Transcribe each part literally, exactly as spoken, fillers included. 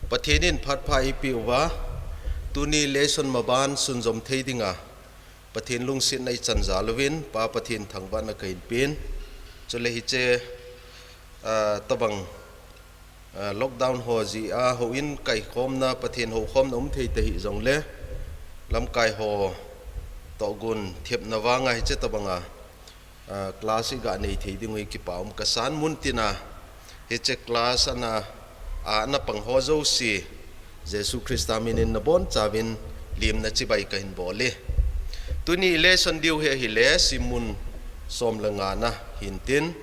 Pathen in phat pha eipeh uva, tuni lesson maban sunjom thei dinga Pathen lungsetna ichan jal uvin, Pa Pathen thangvahna kahin pen. Chule hiche, ah, tobang, ah, lockdown ho jeh a houin kaikhomna, Pathen houkhomna um thei tahih jongle, lamkai ho tohgon thepna vanga hiche tobanga, ah, class iga nei thei diu hi kipa um kasan. Muntina hiche class ana, ah, ana pang ho jouse, Jesu Christa minin nabonchauvin lemna chibai kahin bol e. Tuni lesson diu hi ahile, simmun som le ngana hintin,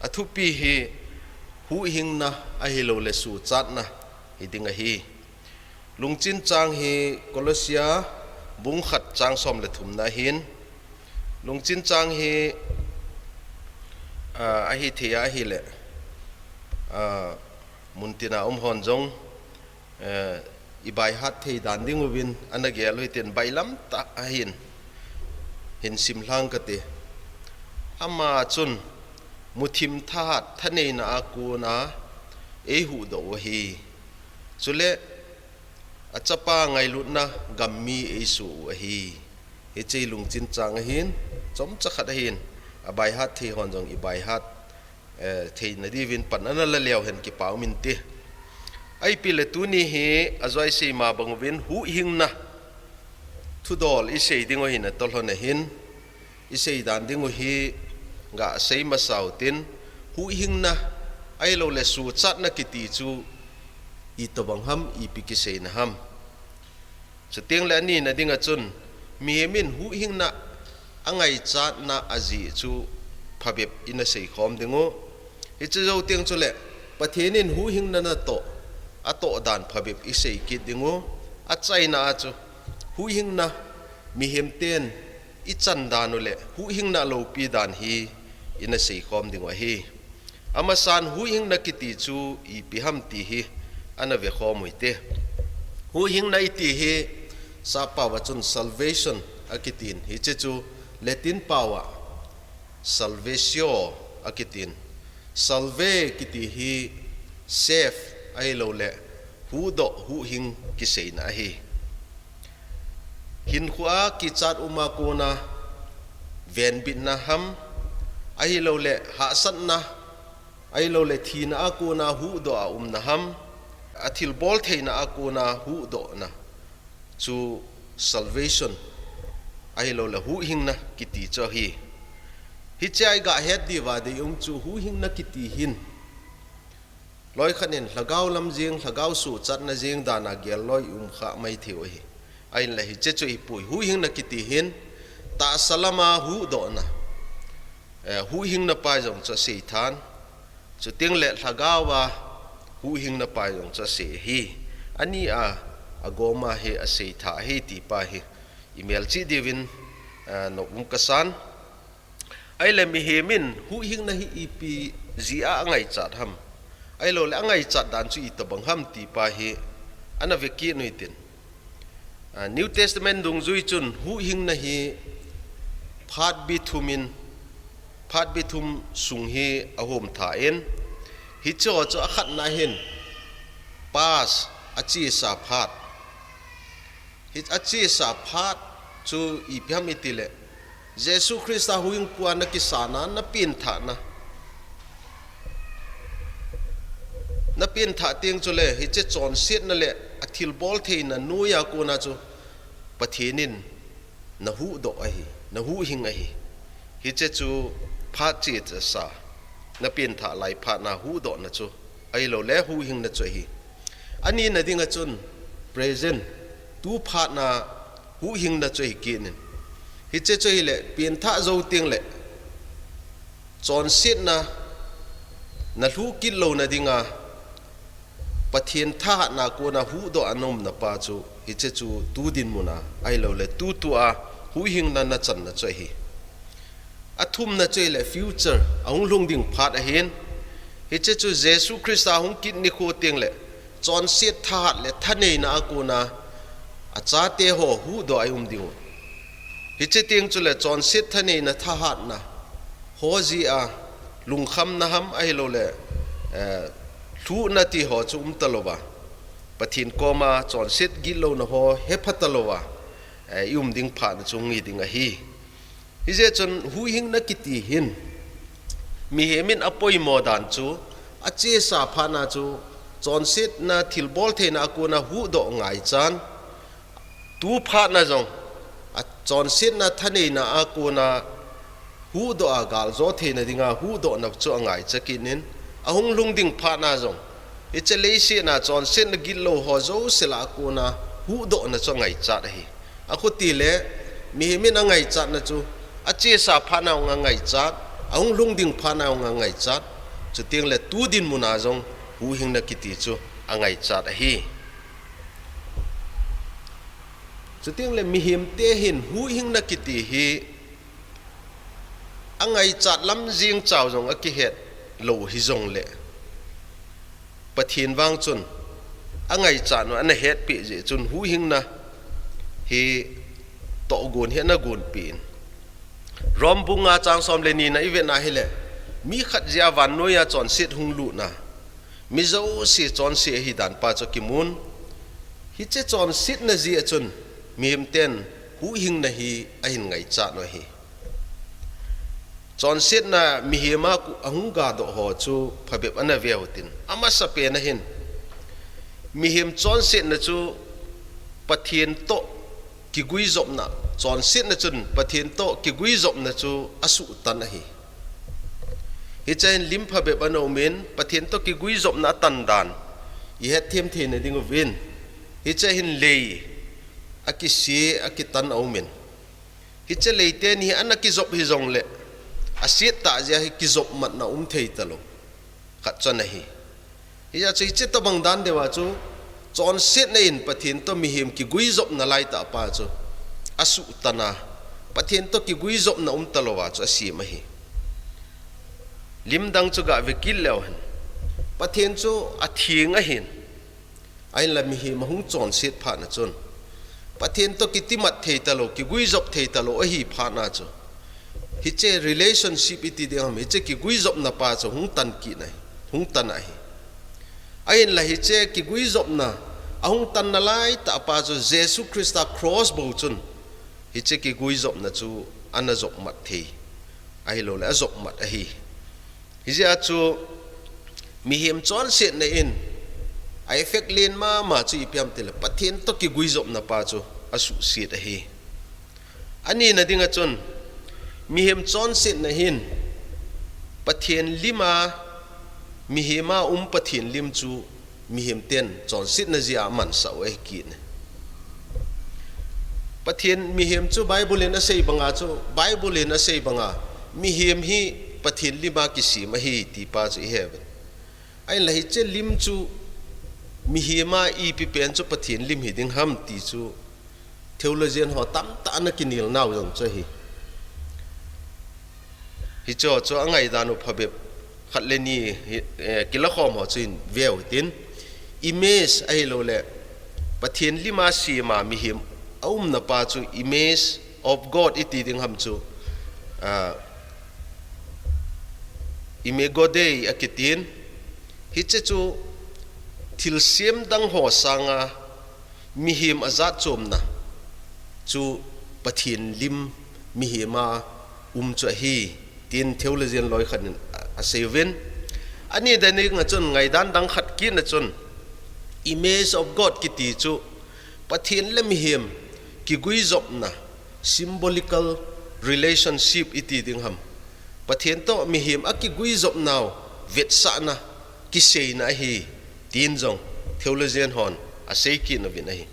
athupi hi huhhingna ahiloule suhchatna hiding ahi. Lungchin chang hi Colossia bung khat chang som le thumna ahin. Lungchin chang hi, ah, ahithei ahile, ah, muntina umhon jong, eh, ibaihat thei dan dinguvin ana gel u hitin, bailam tah ahin, hin simlhang kate. Ama chun muthim thahat thaneina a kona eihuhdoh u ahi. Chule achapa ngailutna gammi eisoh u ahi. Hiche lungchin chang ahin, chomcha khat ahin, abaihat thei hon jong ibaihat, eh, theina diuvin pan ana la leu hen kipa um inte. Ahipoi le tuni hi ajouse ma banguvin huhhingna thudol isei dingu hina tolhon ahin, isei dan dingu hi gasei masa utin, huhhingna ahiloule suhchatna kiti chu itobang ham, ipi kiseina ham. Chuteng le anina dinga chun, mihem in huhhingna angaichatna ajeh chu phabep ina seikhom dingu. Hiche jou teng chule, Pathen in huhhingna natoh, atoh dan phabep isei kit dingu. Achaina a chu, huhhingna mihem ten ichan dan u le huhhingna loupi dan hi ina seikhom dingu ahi. Amasan huhhingna kiti chu ipi ham ti hi ana vekhom u hite. Huhhingna iti hi sappao a chun salvation akitin, hiche chu Latin pao a salvatio akitin. Salve kiti hi save ahiloule huhdoh, huhhing kiseina ahi. Hinkhoa kichat uma kona venbitna ham, ahiloule hahsatna, ahiloule thina a kona huhdoh a umna ham, athilbol theina a kona huhdohna chu salvation ahiloule huhhingna kiti chu ahi. Hichea igahet diuva deium chu huhhingna kiti hin loikhat in lhagao lam jeng, lhagao suhchatna jeng dana gel loi umkha maithei u ahi. Ahinla hiche chu ahipoi, huhhingna kiti hin tahsa lama huhdohna, eh, huhhingna pa jong chu aseithan. Chuteng le lhagao a huhhingna pa jong chu asei ahi. Ani a agoma hi aseitha ahi ti pa hi imelchih diuvin, eh, nop um kasan. Ahile mihem in huhhingna hi ipi jeh a angaichat ham, ahiloule angaichat dan chu itobang ham ti pa hi ana vekit u hitin. Ah, New Testament dungjui chun huhhingna hi phat bi thum in, phat bi thum sung hi ahomtha in, hicheho chu akhatna hin past, achesa phat. Hi achesa phat chu ipi ham itile, Jesu Christa huhhingpu a nakisana, napenthahna, napenthah teng chule hiche chonsetna le athilbol theina noiya kona chu Pathen in nahuhdoh ahi, nahuhhing ahi. Hiche chu phat chesa, napenthah lai phatna huhdohna chu ahiloule huhhingna chu ahi. Anina dinga chun present, tu phatna huhhingna chu ahikit in, hiche chu ahile penthah jou tengle chonsetna nalhuh kit louna dinga Pathen thahatna kona huhdoh a naumna pa chu hiche chu tu dinmuna ahiloule tutua huhhingna nachanna chu ahi. Athumna chu ahile future, ahung lhung ding phat ahin, hiche chu Jesu Christa hung kit nikho tengle chonset thahat le thaneina a kona achateho huhdoh a ium dingu. Hiche teng chule chonset thaneina thahatna ho jeh a lungkhamna ham ahiloule, eh, lhuhna tiho chu umtalouva, Pathen koma chonset gitlouna ho hepha talouva, eh, i um ding phatna chu ngi ding ahi. Hijeh chun huhhingna kiti hin mihem in apoimo dan chu, achesa phatna chu, chonsetna thilbol theina a kona huhdoh ngaichat. Tu phatna jong, achonsetna thaneina a kona huhdoh a galjo theina dinga huhdohna chu angaicha kit in, ahung lhung ding phatna jong, hiche leiset a chonsetna gitlou ho jouse lah a kona huhdohna chu angaichat ahi. Akhuti le, mihem in angaichatna chu, achesa phatna jong angaichat, ahung lhung ding phatna jong angaichat, chuteng le tu dinmun a jong huhhingna kiti chu angaichat ahi. Chuteng le mihem te hin huhhingna kiti hi angaichat lam jeng chau jong akihet lou hijong le, Pathen vang chun angaichat u ana hetpeh jeh chun huhhingna hi tohgon hi ana gonpeh in. Rom bung nga chang som le ni na i vet na hile, mi khat jeh a vannoi a chonset hung lutna, mi jouse chonse ahi dan pa chu akimun. Hiche chonsetna jeh a chun mihem ten huhhingna hi ahin ngaichat u ahi. Chonsetna mihem a ku-, ahung gadoh ho chu phabep ana veu hitin. Amasapen a hin, mihem chonsetna chu Pathen toh kiguijopna, chonsetna chun Pathen toh kiguijopna chu asuhtan ahi. Hiche a hin lim phabep ana um in, Pathen toh kiguijopna atan dan i hetthem theina ding uvin, hiche a hin lei akise, akitan aum in. Hiche lei teni hi ana kijop hijong le, aset tah jeh a hi kijop matna um thei talou. Khat chu ana hi. Hijeh chun hiche tobang dan deu a chu, chonsetna in Pathen toh mihem kiguijopna laitah pa chu asuhtan a, Pathen toh kiguijopna um talou a chu asem ahi. Lim dang chu gah ve kit leu hen, Pathen chu atheng ahin, ahinla mihem ahung chonset phatna chun, Pathen toh kitimat thei talou, kiguijop thei talou ahi phatna chu, hiche relationship iti ding ham, hiche kiguijopna pa chu hung tan kit na hi, hung tan ahi. Ahinla hiche kiguijopna ahung tanna laitah pa chu Jesu Christa cross bou chun hiche kiguijopna chu ana jop mat thei, ahilouleh ajop mat ahi. Hijeh a chu mihem chonsetna in a effect len mama chu ipi ham itile, Pathen toh kiguijopna pa chu asuhset ahi. Anina dinga chun, mihem chonsetna hin Pathen lim a, mihem a um Pathen lim chu mihem ten chonsetna jeh a amansah u ahi kit e. Pathen mihem chu Bible in asei banga chu, Bible in asei banga, mihem hi Pathen lim a kisem ahi ti pa chu ihe uvin. Ahinla hiche lim chu mihem a ipi pen chu Pathen lim hi ding ham ti chu theologian ho tamtah ana kinel nau jong chu ahi. Hiche ho chu angaidan u phabep khat le ni hi, eh, kilakhom ho chu in veu hitin, image ahilouleh Pathen lim a sem a mihem aumna pa chu image of God iti ding ham chu, ah, Imago Dei akitin, hiche chu thilsem dang ho sanga mihem ajatchomna chu Pathen lim mihem a um chu ahi, tin theologian loi khat in a, asei uvin. Anina dinga chun ngaidan dang khat kit na chun, image of God kiti chu Pathen le mihem kiguijopna, symbolical relationship iti ding ham, Pathen toh mihem akiguijopnau vetsahna, kiseina ahi, tin jong theologian hon asei kit nauvin ahi.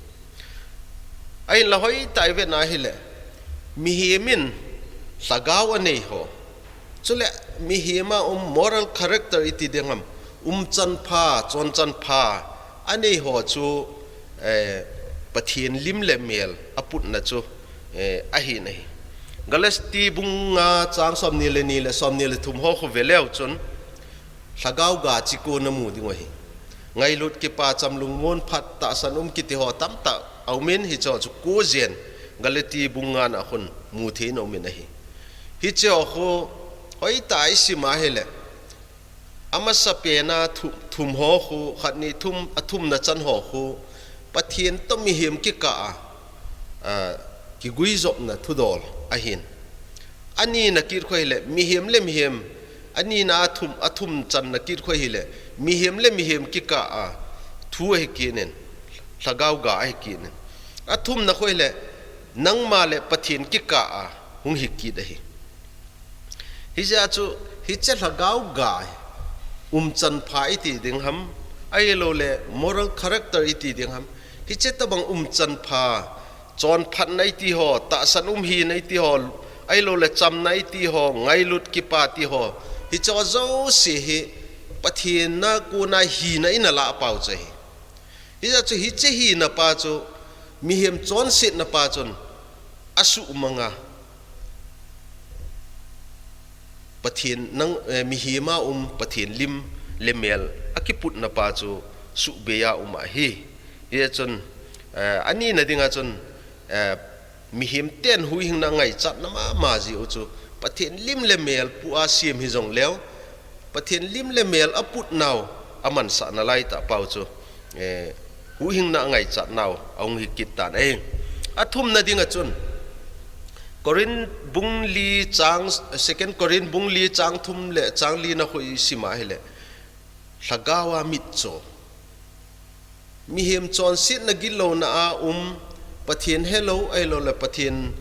Ahinla hoitah a ivet na hile, mihem in lhagao anei ho, chule mihem a um moral character iti ding ham, umchan pha, chonchan pha anei ho chu, eh, Pathen lim le mel aputna chu, eh, ahi nahi. Galati bung nga chang somni le ni le somni le thum ho khu ve leu chun, lhagao ga chikona mu ding u ahi. Ngailut, kipah, cham, lungmon, phat, tahsan um kiti ho tamtah aumin, hiche ho chu koijen Galati bung nga na khun mu thei in aumin ahi. Hiche ho khu hoitah a isim a hile, Amasapen a thu-, thum ho khu, khat ni thum, athumna chan ho khu, Pathen toh mihem kikah a, a, kiguijopna thudol ahin. Anina kit khu ahile, mihem le mihem, anina athum, athum channa kit khu ahile, mihem le mihem kikah a, thu ahi kit in, lhagao ga ahi kit in. Athumna khu ahile, nangma le Pathen kikah a, hung hi kit ahi. Hijeh a chu, hiche lhagao ga hi, umchan pha iti ding ham, ahilou le moral character iti ding ham, hiche tobang umchan pha, chonphatna iti ho, tahsan um hina iti ho, ahilou le chamna iti ho, ngailut kipa ti ho, hiche ho jouse hi, Pathen a kona hina in alah pau chu ahi. Hijeh a chu hiche hina pa chu, mihem chonsetna pa chun, asuhmang a, Pathen nang, eh, mihem a um Pathen lim le mel akiputna pa chu suhbei a um ahi. Hijeh chun, eh, anina dinga chun, eh, mihem ten huhhingna angaichatna mama jeh u chu Pathen lim le mel pu a sem hijong leu, Pathen lim le mel aputnau amansahna lai tah pau chu, eh, huhhingna angaichatnau ahung hi kit tan ahi. Athumna dinga chun, Corinth bung li chang, Second Corinth bung li chang thum le chang lina khu isim a ahile, lhagao a mitcho. Mihem chonsetna gillouna a um, Pathen helou, ahilou le Pathen,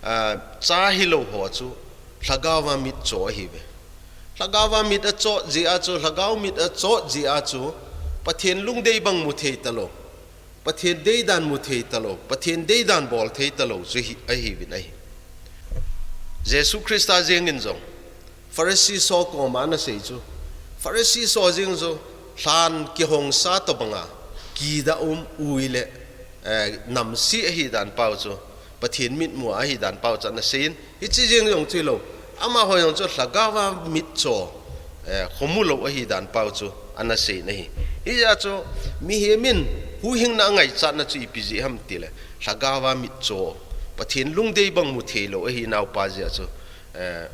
ah, cha hilou ho chu, lhagao a mitcho ahiuve. Lhagao a mit acho jeh a chu, lhagao mit acho jeh a chu, Pathen lungdei bang mu thei talou, Pathen deidan mu thei talou, Pathen deidan bol thei talou chu hi, ahiuvin ahi. Jesu Christa jeng in jong, Pharisee ho koma ana sei chu, Pharisee ho jeng chu, lhan kihong sa tobanga, kida um ui le, eh, namse ahi dan pau chu, Pathen mitmu a ahi dan pau chu ana seiyin, hiche jeng jong chu hilou, amaho jong chu lhagao a mitcho, eh, khomu lou ahi dan pau chu ana seiyin ahi. Hijeh a chu, mihem in huhhingna angaichatna chu ipi jeh ham tile, lhagao a mitcho, Pathen lungdei bang mu thei lou ahi nau pa jeh a chu, eh,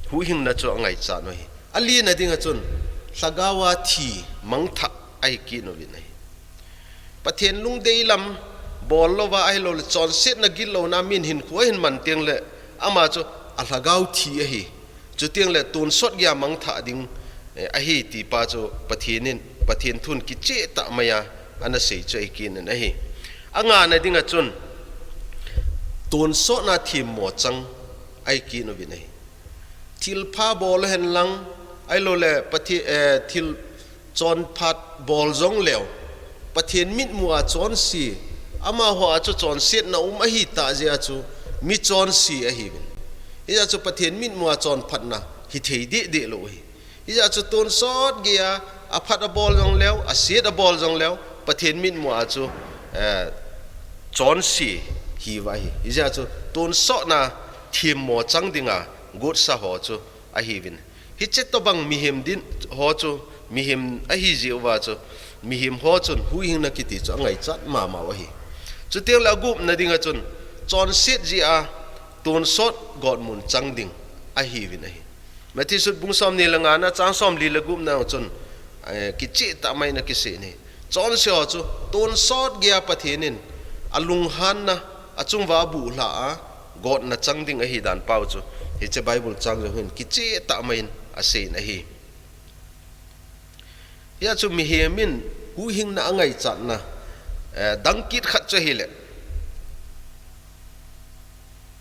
huhhingna chu angaichat u ahi. Alina dinga chun, lhagao a thi mangthah ahi kit uvin ahi. Pathen lungdei lam bol louva ahilou le, chonsetna gillouna min hinkho ahin man teng le, ama chu alhagao thi ahi. Chuteng le tonsot geiya mangthah ding, eh, ahi ti pa chu Pathen in, Pathen thun kicheh tah maiya ana sei chu ahi kit in ahi. Angana dinga chun, tonsotna themmo chang ahi kit uvin ahi. Thilpha bol hen lang, ahilou le Pathe-, eh, thil chonphat bol jong leu, Pathen mitmu a chonse, amaho a chu chonsetna um ahi tah jeh a chu, mi chonse ahiuvin. Hijeh a chu Pathen mitmu a chonphatna hi thei deh deh lou ahi. Hijeh a chu tonsot geiya, aphat abol jong leu, aset abol jong leu, Pathen mitmu a chu, eh, chonse hiuva ahi. Hijeh a chu tonsotna themmo chang dinga gotsa ho chu ahiuvin. Hiche tobang mihem din ho chu, mihem ahi jeh uva chu, mihem ho chun huhhingna kiti chu angaichat mama u ahi. Chuteng le agupna dinga chun, chonset jeh a tonsot gotmun chang ding ahiuvin ahi. Matthew sut bung somni le ngana chang somli le gupna chun, eh, kicheh tah maiya ana kisei in ahi. Chonse ho chu, tonsot geiya Pathen in alunghanna, achunguva abuhlha a, gotna chang ding ahi dan pau chu, hiche Bible chang jong hin kicheh tah maiyin aseiyin ahi. Hijeh a chu mihem in huhhingna angaichatna, eh, dang kit khat chu ahile,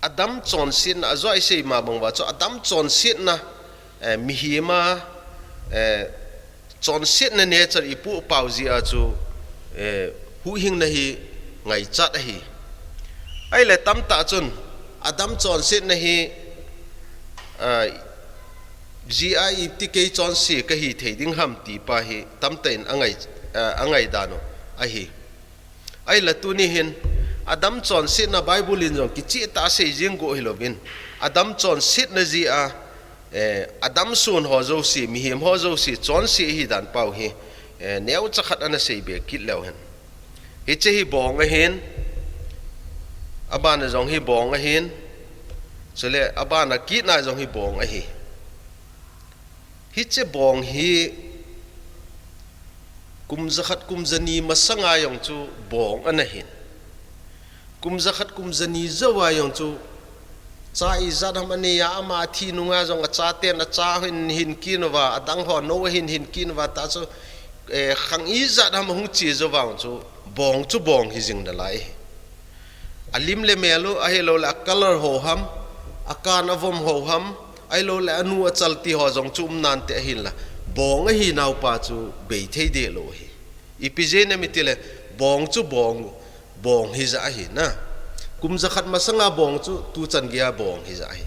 Adam chonsetna, ajoh a isei ma bang uva chu, Adam chonsetna, eh, mihem a, eh, chonsetna nature ipoh pau jeh a chu, eh, huhhingna hi ngaichat ahi. Ahile tamtah chun, Adam chonsetna hi, ah, jeh a iti kei chonse kahi thei ding ham ti pa hi tamtah in angai, ah, angai dan u ahi. Ahile tuni hin, Adam chonsetna Bible in jong kicheh tah a asei jing go hilouvin, Adam chonsetna jeh a, eh, Adam son ho jouse, mihem ho jouse, chonse ahi dan pau hi, eh, neocha khat ana sei be kit leu hen. Hiche hi bong ahin, abana jong hi bong ahin, chule abana kitna jong hi bong ahi. Hiche bong hi kum jakhat kum jani masanga jong chu bong ana hin. Kum jakhat kum jani jouva jong chu cha ijat ham anei a, ama athi nunga jong achaten acha hin hin kit uva, adang ho nou ahin hin kit uva, ta chu, eh, khang ijat ham ahung che jouva jong chu bong chu bong hi jing nalai. Alim le mel u, ahilou le a colour ho ham, akan avom ho ham, ahilou le anu achal ti ho jong chu um nante ahinla, bong ahinau pa chu bei thei deh lou hi. Ipi jeh inem itile, bong chu bong, bong hija ahi na. Kum jakhat masanga bong chu tuchan geija bong hija ahi.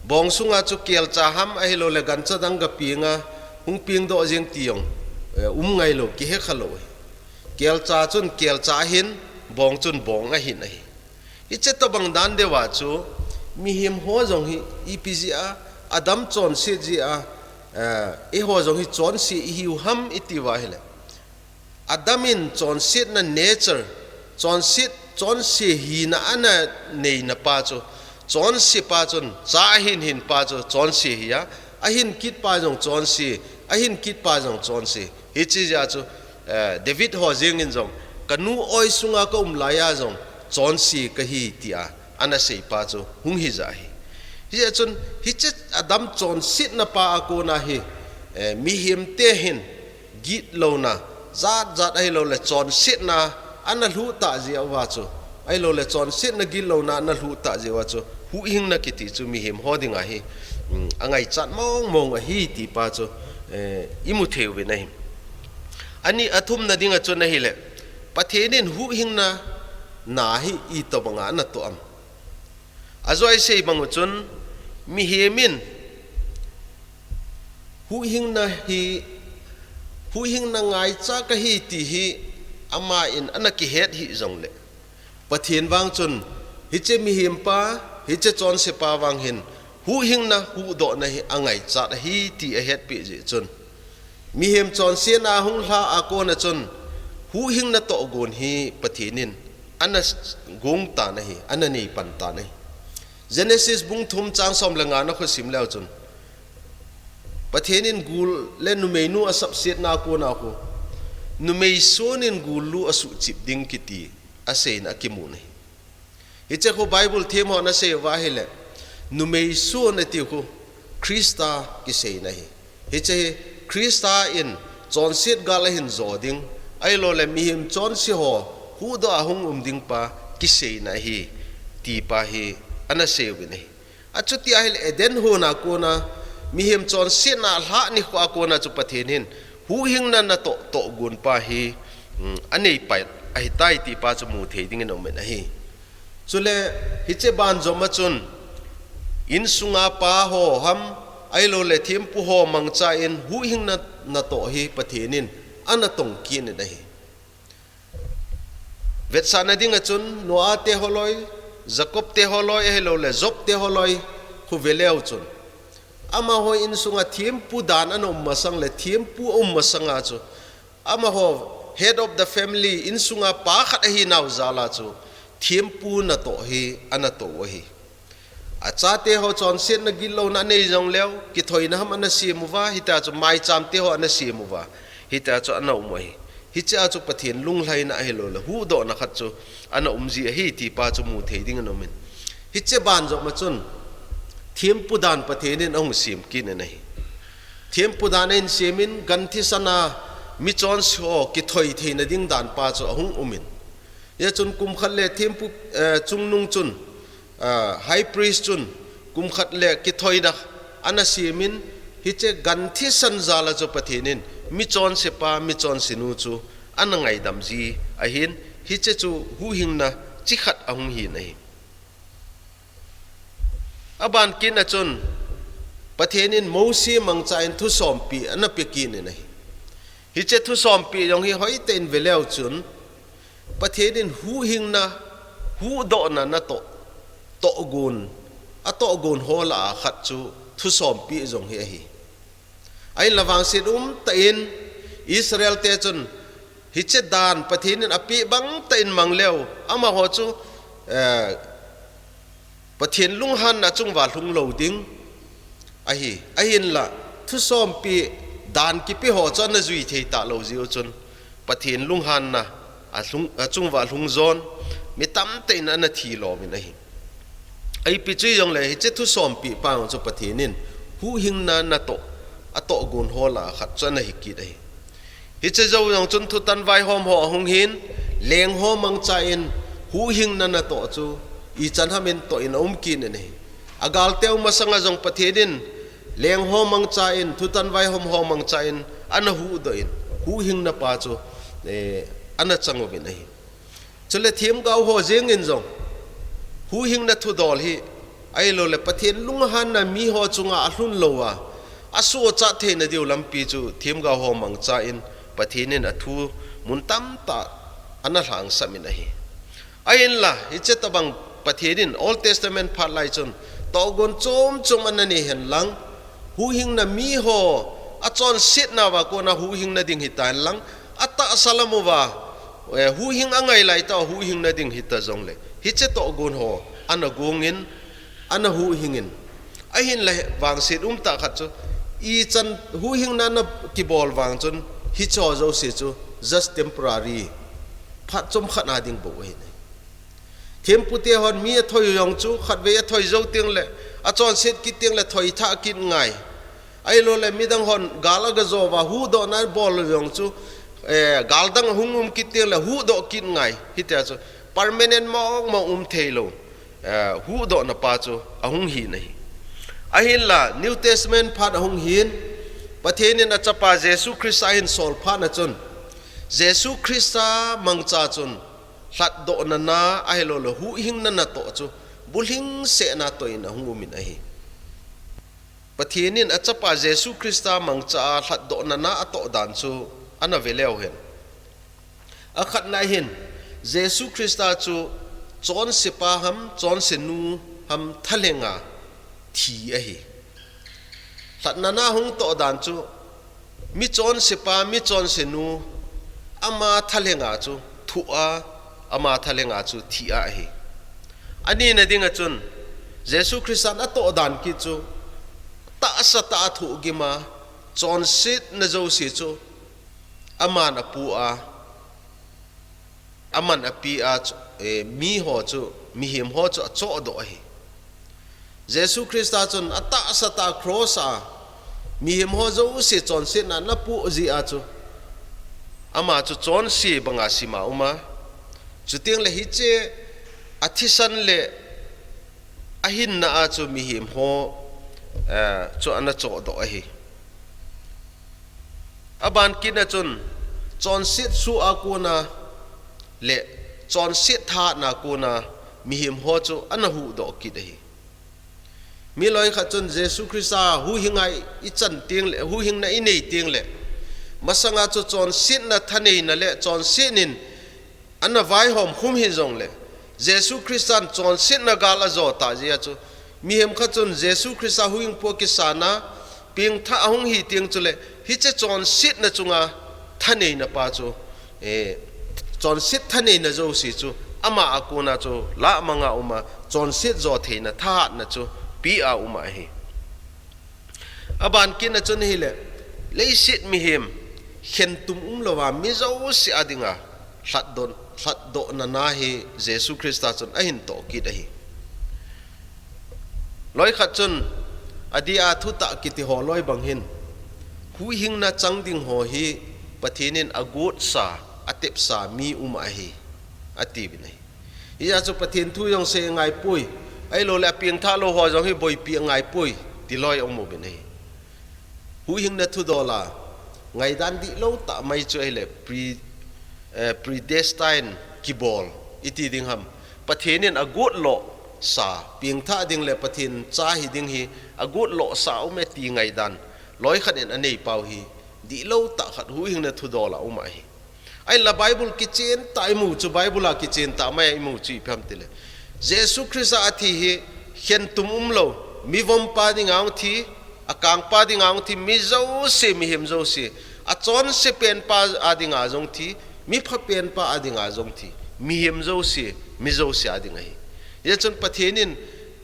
Bong sunga chu kelcha ham, ahilou le gancha dang ga penga, hung pengdoh jeng ti jong, eh, um ngailou, kihekha lou hi. Kelcha chun kelcha ahin, bong chun bong ahin ahi. Hiche tobang dan deuva chu, mihem ho jong hi ipi jeh a, adam chonset jeh a, eh, eiho jong hi chonse ihiu ham iti uva ahile, adam in chonsetna nature, chonset, chonse hina ana neina pa chu, chonse pa chun cha ahin hin pa chu chonse hi a, ahin kit pa jong chonse, ahin kit pa jong chonse. Hiche jeh a chu, eh, David ho jeng in jong, kanu oi sunga kaum laiya jong chonse kahi tia ana sei pa chu hung hija ahi. Hijeh chun hiche adam chonsetna pa a kona hi, eh, mihem te hin gitlouna jat jat ahilou le chonsetna ana lhuh tah jeh uva chu, ahilou le chonsetna gitlouna ana lhuh tah jeh uva chu huhhingna kiti chu mihem ho dinga hi, um, angaichat mong mong ahi ti pa chu, eh, imu thei uvin ahi. Ani athumna dinga chun ahile, Pathen in huhhingna na hi itobanga ana toh am? Ajou a isei bang u chun, mihem in huhhingna hi, huhhingna ngaicha kahi ti hi ama in ana kihet hih jongle, Pathen vang chun hiche mihem pa, hiche chonse pa vang hin huhhingna, huhdohna hi angaichat ahi ti ahetpeh jeh chun, mihem chonsetna hung lha a kona chun huhhingna tohgon hi Pathen in ana gong tan ahi, ana neipan tan ahi. Genesis bung thum chang som le nga na khu sim leu chun, Pathen in gul le numeinu asapsetna kona khu, numei son in gul lu asuhchip ding kiti aseina akimun ahi. Hiche khu Bible them hon asei uva ahile, numei son ati khu Christa kiseina ahi. Hiche hi Christa in chonset gal ahin jo ding, ahilou le mihem chonse ho huhdoh a hung um ding pa kiseina ahi, ti pa hi ana sei uvin ahi. Achuti ahile Eden hon a kona mihem chonsetna lhah nikho a kona chu Pathen hin huhhingna natoh, tohgon pa hi, um, aneipai ahitai ti pa chu mu thei dingin aumin ahi. Chule hiche banjom a chun insunga pa ho ham, ahilou le thempu ho mangcha in huhhingna natoh hi Pathen in ana tong kit in ahi. Vetsahna dinga chun Noah te holoi, Jacob te holoi, ahilou le Job te holoi khu veleu chun, amaho insunga thempu dan ana um masang le thempu aum masanga chu, amaho head of the family, insunga pa khat ahinau jal a chu thempu natoh hi ana toh u ahi. Achate ho chonsetna gitlouna anei jongleu, kithoina ham ana sem uva, hitia chu maicham te ho ana sem uva, hitia chu ana um u ahi. Hichea chu Pathen lunglhaina ahilou le huhdohna khat chu ana um ji ahi ti pa chu mu thei dingin aumin. Hiche banjom a chun thempu dan Pathen in ahung sem kit in ahi. Thempu dan ahin sem in, gan thisan a michonse ho kithoi theina ding dan pa chu ahung um in. Hia chun kum khat le thempu, eh, chungnung chun, ah, high priest chun kum khat le kithoina ana sem in, hiche gan thisan jal a chu Pathen in michonse pa, michonse nu chu ana ngaidam ji ahin, hiche chu huhhingna chi khat ahung hin ahi. Aban kit a chun Pathen in Mose mangcha in thusompeh ana pe kit in ahi. Hiche thusompeh jong hi hoitah in veleu chun, Pathen in huhhingna, huhdohna natoh, tohgon, atohgon ho lah a khat chu thusompeh jong hi ahi. Ahinla vangset umtah in Israel te chun hiche dan Pathen in apeh bangtah in mang leu, amaho chu, eh, Pathen lunghanna chunguva lhung lou ding ahi. Ahinla Thusompi dan kipe ho chu ana jui thei talou jeh u chun Pathen lunghanna a lhung, achunguva lhung jon mi tamtah in ana thi lomin ahi. Ipi chu hijongle hiche thusompi pa chu Pathen in huhhingna natoh, atoh gon ho lah a khat chu ana hi kit ahi. Hiche jou jong chun thutan vaihom ho ahung hin, leng ho mangcha in huhhingna natoh chu ichan ham in toh in aum kit in ahi. Agalteu masanga jong Pathen in leng ho mangcha in, thutan vaihom ho mangcha in ana huhdoh in, huhhingna pa chu, eh, ana chang uvin ahi. Chule themgao ho jeng in jong huhhingna thudol hi, ahilouleh Pathen lunghanna mi ho chunga alhun lou a, asochat theina diu lampi chu themgao ho mangcha in Pathen in athu mun tamtah ana lhangsam in ahi. Ahinla, hiche tobang Pathen in Old Testament phat lai chun tohgon chom chom ana nei hen lang, huhhingna mi ho achonsetna uva kona huhhingna ding hita hen lang, atahsa lam uva, eh, huhhing angai lai tah a huhhingna ding hita jongle, hiche tohgon ho ana gong in, ana huhhing in. Ahinla vangset umtah khat chu, ichan huhhingna ana kibol vang chun, hiche ho jouse chu just temporary, phat chomkhat na ding bou ahi. Thempu te hon mi athoi jong chu, khatvei athoi jou tengle, achonset kit tengle, thoi thah kit ngai. Ahilouleh midang hon gal aga jou uva, huhdohna bol jong chu, eh, gal dang ahung um kit tengle, huhdoh kit ngai. Hitia chu permanent mong mong um thei lou, eh, huhdohna pa chu ahung hin ahi. Ahinla, New Testament phat ahung hin, Pathen in achapa Jesu Christa ahin sol phat na chun, Jesu Christa mangcha chun, lhatdohna na ahilouleh huhhingna natoh chu, bulhingsetna toh in ahung um in ahi. Pathen in achapa Jesu Christa mangcha a lhatdohna na atoh dan chu ana ve leu hen. Akhatna hin, Jesu Christa chu chonsepa ham, chonsenu ham thalhenga thi ahi. Lhatna na hung toh dan chu, mi chonsepa, mi chonsenu, ama thalhenga chu thuh a, ama thalhenga chu thi a ahi. Anina dinga chun, Jesu Christan atoh dan kit chu, tahsa tah a thohgim a, chonsetna jouse chu, aman apu a, aman api a chu, eh, mi ho chu, mihem ho chu achohdoh ahi. Jesu Christa chun atahsa tah a cross a, mihem ho jouse chonsetna ana pu jeh a chu, ama chu chonse banga sim a um a. Chutengle hiche athisan le ahinna a chu mihem ho, eh, chu ana chohdoh ahi. Aban kitna chun, chonset soh a kona le chonset thahatna kona mihem ho chu ana huhdoh kit ahi. Mi loikhat chun Jesu Christa huhhing a ichan tengle, huhhingna inei tengle, masanga chu chonsetna thaneina le chonset in ana vaihom khum hijongle, Jesu Christan chonsetna gal ajo tah jeh a chu, mihem khat chun Jesu Christa huhhingpu a kisan a, pengthah ahung hi teng chule, hiche chonsetna chunga thaneina pa chu, eh, chonset thaneina jouse chu, ama a kona chu lahmang a um a, chonset jo theina thahatna chu pe a um ahi. Aban kitna chun ahile, leiset mihem, khentum umlouva mi jouse a dinga lhatdoh, lhatdohna na hi Jesu Christa chun ahin toh kit ahi. Loikhat chun, adeh a thutah kiti ho loi bang hin, huhhingna chang ding ho hi Pathen in agotsa, atepsa mi um ahi, atiuvin ahi. Hijeh a chu Pathen thu jong sei angaipoi, ahilouleh apengthah lou ho jong hi boipi angaipoi, ti loi aum uvin ahi. Huhhingna thudol a ngaidan dihlou tah mai chu ahile pre-, eh, predestine kibol iti ding ham. Pathen in agotlosa, pengthah ding le Pathen cha hi ding hi agotlosa um e ti ngaidan loikhat in anei pau hi dihlou tah khat huhhingna thudol a um ahi. Ahinla Bible kichen tah imu chu, Bible a kichen tah mai a imu chu ipi ham tile, Jesu Christa athi hi khentum umlou, mivompa dinga hung thi, akangpa dinga hung thi, mi jouse, mihem jouse, achonse penpa a dinga jong thi, mipha penpa a dinga jong thi, mihem jouse, mi jouse a ding ahi. Hijeh chun Pathen in,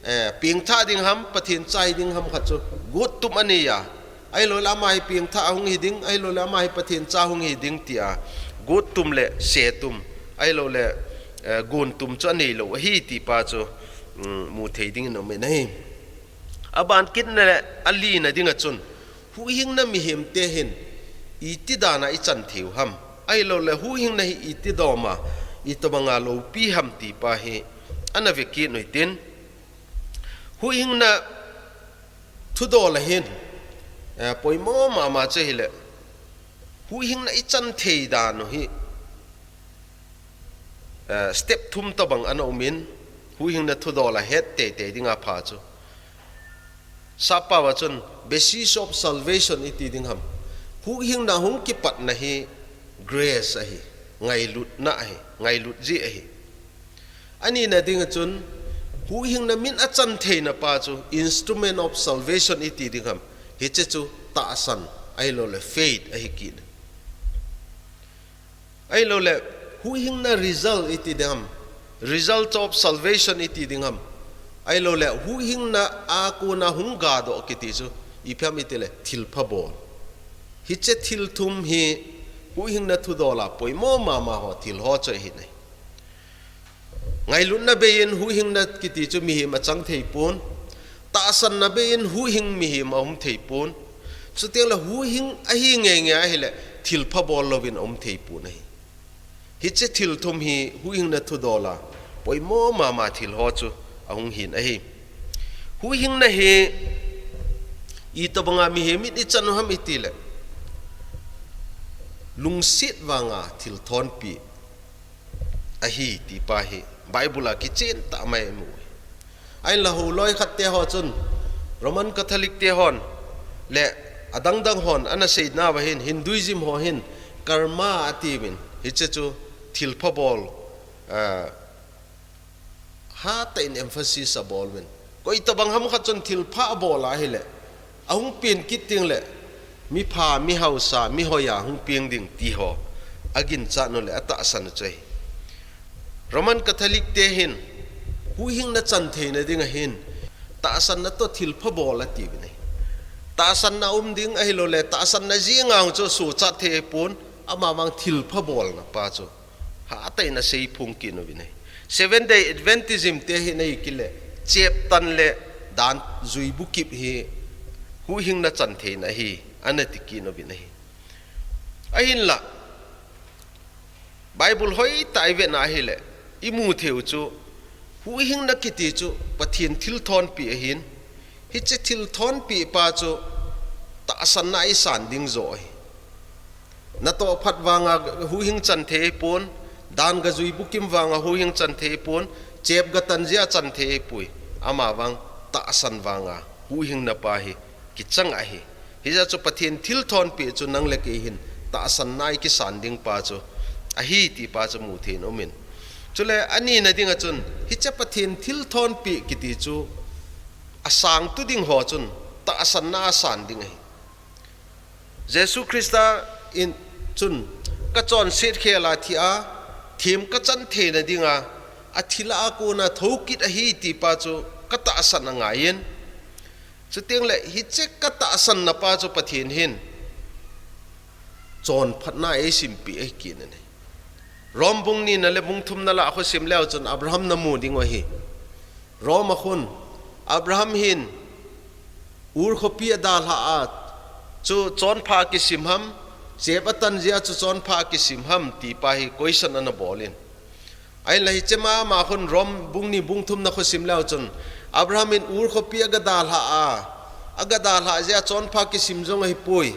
eh, pengthah ding ham, Pathen cha hi ding ham khat chu gottum anei a, Ahilouleh ama hi pengthah hung hi ding, ahilouleh ama hi Pathen cha hung hi ding tia, gottum le setum, ahilouleh, eh, gontum chu anei lou ahi ti pa chu, um, mu thei dingin um in ahi. Aban kitna le alina dinga chun, huhhingna mihemte hin iti dana ichan thei u ham? Ahilouleh huhhingna hi iti doma, itobanga loupi ham ti pa hi, ana ve kit u hitin. Huhhingna thudol a hin, eh, poimo mama chu ahile, huhhingna ichan thei dan u hi, eh, step thum tobang ana um in, huhhingna thudol a het teitei dinga pha chu. Sappao a chun, basis of salvation iti ding ham? Huhhingna hung kipatna hi grace ahi, ngailutna ahi, ngailut jeh ahi. Anina dinga chun, huhhingna min achan theina pa chu, instrument of salvation iti ding ham? Hiche chu tahsan, ahilouleh faith ahi kit. Ahilouleh, huhhingna result iti ding ham? Result of salvation iti ding ham? Ahilouleh, huhhingna a kona hung gadoh kiti chu, ipi ham itile, thilpha bol. Hiche thil thum hi, huhhingna thudol a poimo mama ho, thil ho chu ahi nai. Ngailutna bei in huhhingna kiti chu mihem achang thei pon. Tahsanna bei in huhhing mihem aum thei pon. Chuteng le huhhing ahi ngeingei ahile thilpha bol louvin aum thei pon ahi. Hiche thil thum hi huhhingna thudol a poimo mama thil ho chu ahung hin ahi. Huhhingna hi itobanga mihem in ichan u ham itile, lungset vanga thil thonpi ahi ti pa hi Bible a kichen tah mai mu. Ahinla holoi khat te ho chun Roman Catholic te hon le adang dang hon ana seina uva hin Hinduism ho hin karma atiuvin, hiche chu thilpha bol, ah, hatah in emphasis abol uvin. Koi tobang ham khat chun thilpha abol ahile, ahung peng kit ding le, mipha, mihausa, mihoi a hung peng ding ti ho aginchat u le atahsan u chu ahi. Roman Catholic te hin, huhhingna chan theina dinga hin, tahsanna toh thilpha bol atiuvin ahi. Tahsanna um ding ahilouleh, tahsanna jeng a chu suhchat thei pon, amavang thilpha bolna pa chu hatah in asei phong kit uvin ahi. Seventh Day Adventism te hin ahikit le, chep tan le dan jui bukip hi huhhingna chan theina ahi, ana ti kit uvin ahi. Ahinla, Bible hoitah a ivet na ahile, imu thei u chu, huhhingna kiti chu Pathen thil thonpi ahin, hiche thil thonpi pa chu tahsanna a isan ding joh ahi. Natoh phat vanga huhhing chan thei pon, dan gajui bukim vanga huhhing chan thei pon, chep gatan jeh a chan thei poi. Amavang tahsan vanga huhhingna pa hi kichang ahi. Hijeh chun Pathen thil thonpi chu nang le kei hin tahsanna a ikisan ding pa chu ahi ti pa chu mu thei in um in. Chule anina dinga chun hiche Pathen thil thonpi kiti chu asangtu ding ho chun tahsanna a san ding ahi. Jesu Christa in chun kachonset khel a thi a, them kachan theina dinga, athi lah a kona thou kit ahi ti pa chu katahsan angaiyin. Chuteng le hiche katahsanna pa chu Pathen hin chonphatna eisimpeh ahi kit in ahi. Rom bung nina le bung thumna lah a khu sim leu chun Abraham namu ding u ahi. Rom a khun, Abraham hin Ur khopi adalhah a chu chonpha kisim ham, chep atan jeh a chu chonpha kisim ham ti pa hi question ana bol in. Ahinla hiche mama khun Rom bung ni bung thumna khu sim leu chun, Abraham in Ur khopi aga dalhah a, aga dalhah jeh a chonpha kisim jong ahipoi.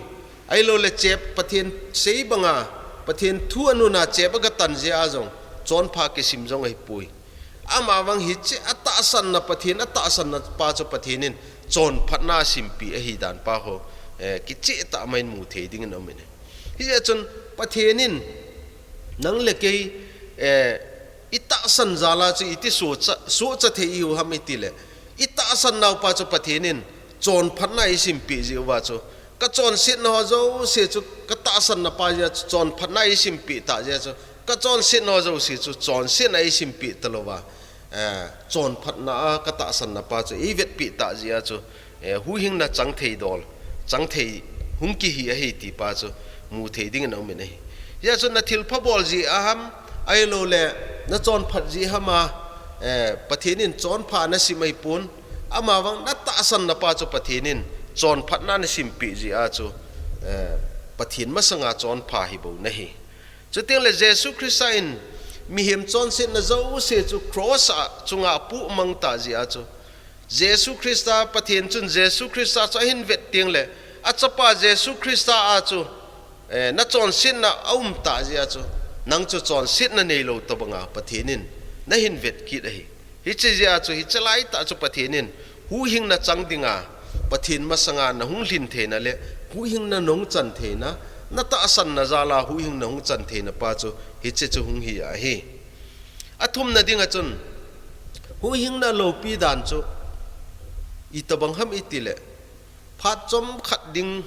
Ahilouleh chep Pathen sei banga, Pathen thu anun a chep aga tan jeh a jong chonpha kisim jong ahipoi. Amavang hiche atahsanna Pathen, atahsanna pa chu Pathen in chonphatna asimpeh ahi dan pa ho, eh, kicheh tah mai in mu thei dingin aum in ahi. Hijeh chun Pathen in nang le kei, eh, itahsan jal a chu iti sohcha, sohcha thei ihiu ham itile, itahsan nau pa chu Pathen in chonphatna eisimpeh jeh uva chu, kachonsetna ho jouse chu katahsanna pa jeh a chu chonphatna eisimpeh tah jeh a chu, kachonsetna ho jouse chu chonsetna eisimpeh talouva, eh, chonphatna a katahsanna pa chu eivetpeh tah jeh a chu, eh, huhhingna chang thei dol, chang thei hung kihi ahi ti pa chu mu thei dingin a um in ahi. Hijeh chun na thilpha bol jeh a ham, ahilou le na chonphat jeh a ham a, eh, Pathen in chonpha na sim ahi pon, ama vang na tahsan na pa chu Pathen in chonphatna na sim pi jeh a chu, eh, Pathen masanga chonpha hi bou na hi. Chuteng le Jesu Christa in mihem chonsetna jouse chu cross a chunga pu mang ta jeh a chu, Jesu Christa Pathen chun Jesu Christa chu ahin vet teng le, a chapa Jesu Christa a chu, eh, na chonsetna a um ta jeh a chu, nang chu chonsetna neilou tobanga Pathen in na hin vet kit ahi. Hiche jeh a chu, hiche lai tah chu Pathen in huhhingna chang dinga, Pathen masanga na hung lhin theina le huhhingna na hung chan theina, na tahsan na jal a huhhingna hung chan theina pa chu hiche chu hung hi ahi. A thumna dinga chun, huhhingna loupi dan chu itobang ham i ti le, phat chomkhat ding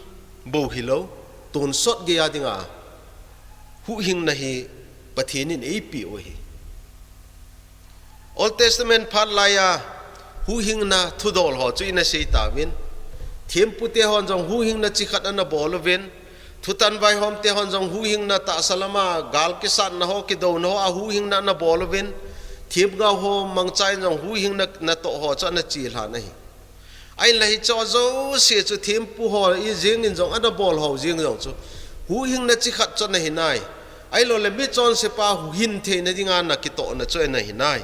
bou hilou, tonsot gei a dinga huhhingna hi Pathen in eipeh u ahi. Old Testament phat lai a huhhingna thudol ho chu i na sei tauvin, thempu te hon jong huhhingna chi khat ana bol uvin, thutan vaihom te hon jong huhhingna tahsa lama gal kisatna ho, kidouna ho a huhhingna ana bol uvin, themgao ho mangcha in jong huhhingna natoh ho chu ana chelhan ahi. Ahinla hicheho jouse chu thempu ho i jeng in jong ana bol ho jeng jong chu huhhingna chi khat chu ana hi nai. Ahilou le mi chonse pa hin theina dinga na kitohna chu ana hi nai.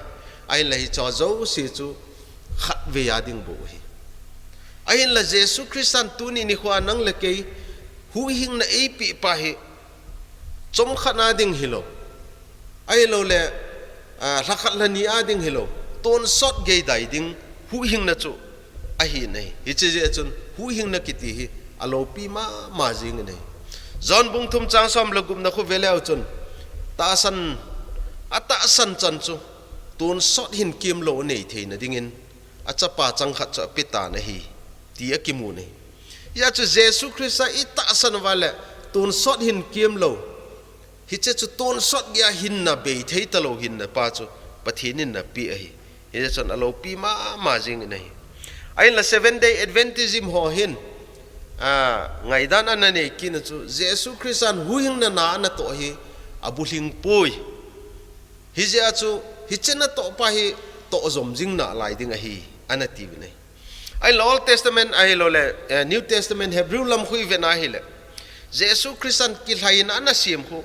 Ahinla hicheho jouse chu khatvei a ding bou ahi. Ahinla Jesu Christan tuni nikho a nang le kei huhhingna eipeh pa hi chomkhat a ding hilou, ahilou le, ah, lhakhat lhani a ding hilou, tonsot gei dai ding huhhingna chu ahi nai. Hiche jeh chun huhhingna kiti hi aloupi mama jing in ahi. John bung thum chang som le gup na khu ve leu chun, tahsan, atahsan chan chu tonsot hin kimlou nei theina dingin a chapa chang khat chu ape tan ahi, ti akimu nai. Hijeh chun Jesu Christa i tahsan uva le tonsot hin kimlou, hiche chu tonsot gei a hinna, bei thei talou hinna pa chu Pathen in napeh ahi. Hijeh chun aloupi mama jing in ahi. Ahinla Seventh Day Adventism ho hin, ah, ngaidan ana nei kit na chu, Jesu Christan huhhingna na ana toh hi abulhing poi. Hijeh a chu, hiche natoh pa hi tohjom jing nalai ding ahi, ana tiuvin ahi. Ahinla Old Testament ahilou le, eh, New Testament Hebrew lam khu i vet na hile, Jesu Christan kilhaina ana sem khu,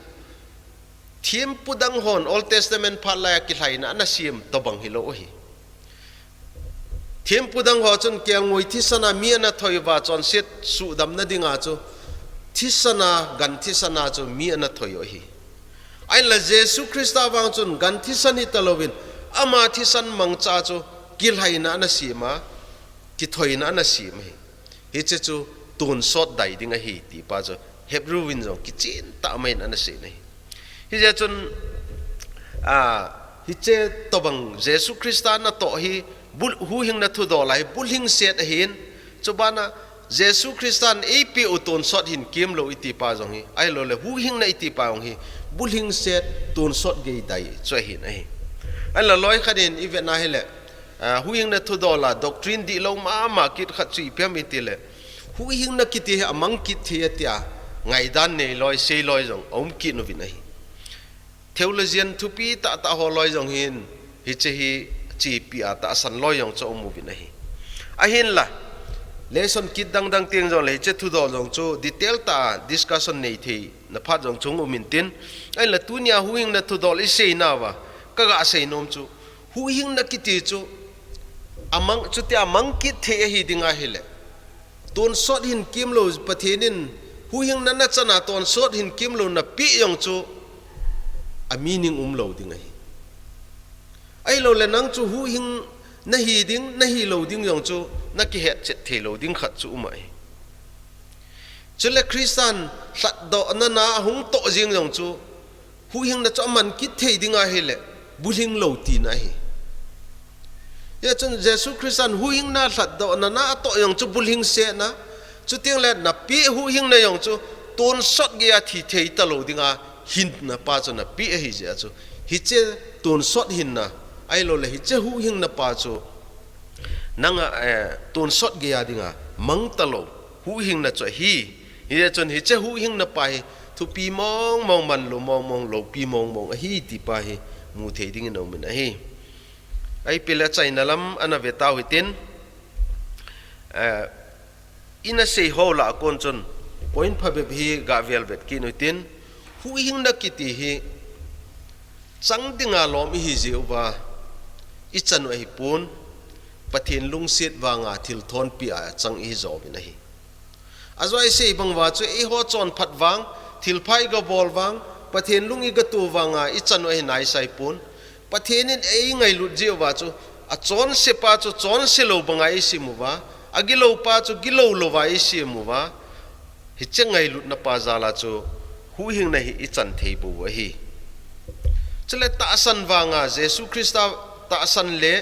thempu dang hon Old Testament phat lai a kilhaina ana sem tobang hilou ahi. Thempu dang ho chun kelngoi thisan a mi ana thoi uva, chonset suhdamna dinga chu thisan a, gan thisan a chu mi ana thoi u ahi. Ahinla Jesu Christa vang chun gan thisan hi talouvin, ama thisan mangcha chu kilhaina ana sem a, kithoina ana sem ahi. Hiche chu tonsot dai ding ahi ti pa chu Hebrew in jong kichen tah mai in ana sei in ahi. Hijeh chun, a, hiche tobang Jesu Christa natoh hi bul-, huhhingna thudol a hi bulhingset ahin, chubana Jesu Christan eipeh u tonsot hin kimlou i ti pa jong hi, ahilou le huhhingna i ti pa jong hi bulhingset, tonsot gei dai chu ahin ahi. Ahinla loi khat in i vet na hile, a, huhhingna thudol a doctrine dihlou mama kit khat chu ipi ham i ti le, huhhingna kiti hi amang kit thei a tia ngaidan nei loi, sei loi jong aum kit uvin ahi. Theologian thupi tahtah ho loi jong hin hiche hi chepi a tahsan loi jong chu aum uvin ahi. Ahinla, lesson kit dangdang teng jong le hiche thudol jong chu detail tah a discussion nei theina phat jong chu hung um intin, ahinla tunia huhhingna thudol i sei nauva ka ga sei nom chu, huhhingna kiti chu amang, chuti amang kit thei ahi ding ahile, tonsot hin kimlou Pathen in huhhingna nachan a tonsot hin kimlou napeh jong chu a meaning umlou ding ahi. Ahilou le nang chu huhhing nahi ding, nahilou ding jong chu nakihetchet theilou ding khat chu um ahi. Chule Christan lhatdohna na ahung toh jeng jong chu huhhingna chu aman kit thei ding ahile, bulhing lou tina ahi. Hijeh chun Jesu Christan huhhingna lhatdohna na atoh jong chu bulhingsetna, chuteng le napeh huhhingna jong chu tonsot gei a thi thei talou dinga hinna pa chu napeh ahi jeh a chu, hiche tonsot hinna, ahilou le hiche huhhingna pa chu nanga, eh, tonsot gei a dinga mang talou Huhhingna chu ahi. Hijeh chun hiche huhhingna pa hi thupi mong mong, manlu mong mong, loupi mong mong ahi ti pa hi mu thei dingin aumin ahi. Ahipeh le achaina lam ana ve tau hitin, eh, ina sei ho lah a kon chun point phabep hi ga velvet kit u hitin, huhhingna kiti hi chang dinga lom ihi jeh uva ichan u ahipon, Pathen lungset vanga thil thonpi a chang ihi jouvin ahi. Ajou a isei bang uva chu eiho chonphat vang, thilpha iga bol vang, Pathen lung iga to vanga ichan u ahi naisai pon. Pathen in eingailut jeh uva chu, achonse pa chu chonse lou banga eisem uva, agilou pa chu gilou louva eisem uva, hiche ngailutna pa jal a chu huhhingna hi ichan thei bou u ahi. Chule tahsan vanga Jesu Christa tahsan le,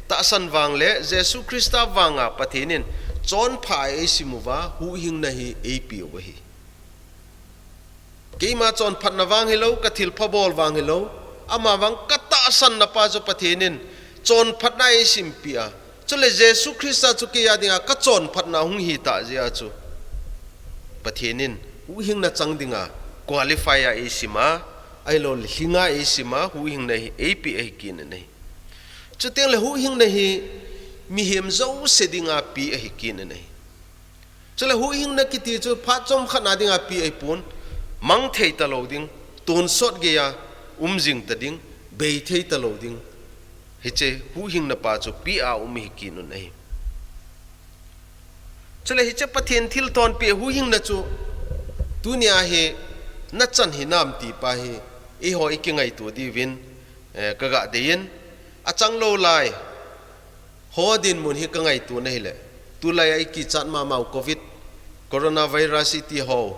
tahsan vang le Jesu Christa vanga Pathen in chonphat a eisem uva huhhingna hi eipeh u ahi. Keima chonphatna vang hilou, ka thilpha bol vang hilou, ama vang ka tahsanna pa chu Pathen in chonphatna eisempeh a, chule Jesu Christa chu kei a dinga ka chonphatna hung hitah jeh a chu Pathen in huhhingna chang dinga qualify a eisem a, ahilou le lhinga eisem a, huhhingna hi eipeh ahi kit in ahi. Chuteng le huhhingna hi mihem jouse dinga pe ahi kit in ahi. Chule huhhingna kiti chu phat chomkhat na dinga pe ahipon, mang thei talou ding, tonsot geiya um jing ta ding, bei thei talou ding, hiche huhhingna pa chu pe a um ihi kit un ahi. Chule hiche Pathen thilthonpeh huhhingna chu tunia hi nachan hinam ti pa hi eiho ikingaito diuvin, eh, kaga deiyin, achanglou lai ho dinmun hi kangaito na hile, tulai a ikichat mamau covid, coronavirus iti ho,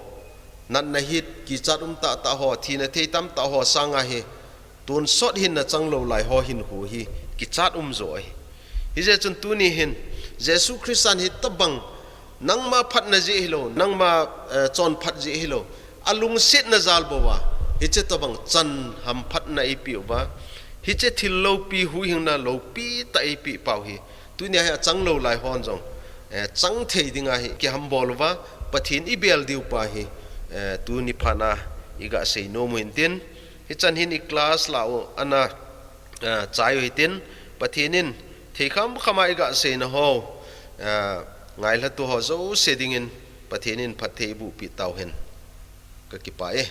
natna hit kichat um tahtah ho, thina thei tamtah ho sanga hi tonsot hinna changlou lai ho hinkho hi kichat um jo ahi. Hijeh chun tuni hin Jesu Christan hitobang nangma phatna jeh hilou, nangma, eh, chonphat jeh hilou, alungsetna jal bouva hiche tobang chan hamphatna eipeh uva, hiche thil loupi huhhingna loupi tah eipeh pau hi tunia hi achanglou lai hon jong, eh, chang thei dinga hi kihambol uva, Pathen ibel diu pa hi, eh, tuni phatna iga seinom u hintin, hichan hin iclass lah u ana, eh, chai u hitin, Pathen in theikham khama iga seina ho, eh, ngailhatu ho jouse dingin Pathen in phatthei eibohpeh tauhen. Kakipah e.